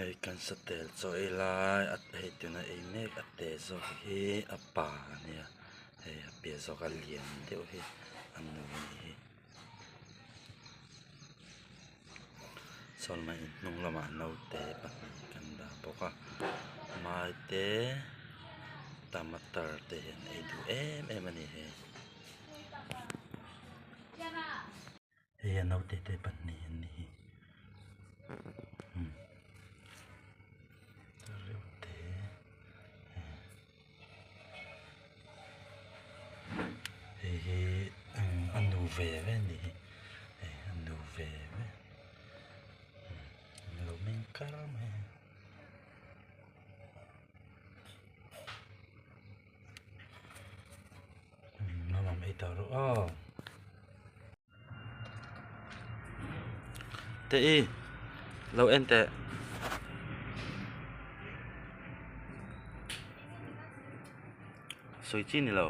Hei kan satel chaw ei lai a hei tuna ei mek a te zawk hi a pa a nia hei a piah zawk a lian deuh hi a nu a nih hi sawn a in hnung lamah naute pahnih kan dah bawk a maite tomato te hian ei duh em em a ni hei. Hei a naute te pahnih an ni hi umm reuh te hei hi a nu ve ve a ni hi hei a nu ve ve an lo meng kar mai a. Mamam ei tawh rawh aw. Te i lo en teh. Sawi chi ni lo.